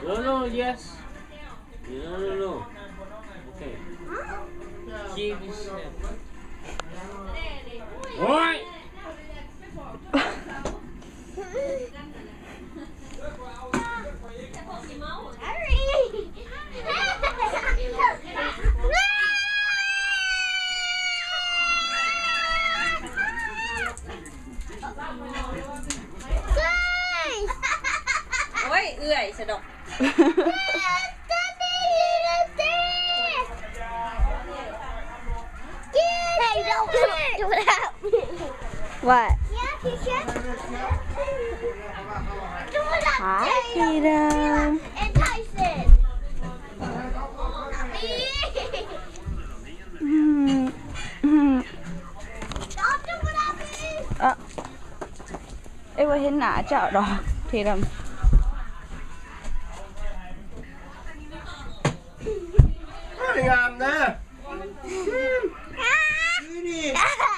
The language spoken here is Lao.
No, no, yes. No, no, no. Okay. Keep his hand. ໂອ້ຍ ໂອ້ຍ ເອື້ອຍສະດອກ. What? Hi, Tatum. ອືມ ອືມ ເອີ ເອີ ບໍ່ເຫັນໜ້າເຈົ້າດອກ Tatum. ງາມນະ ນີ້.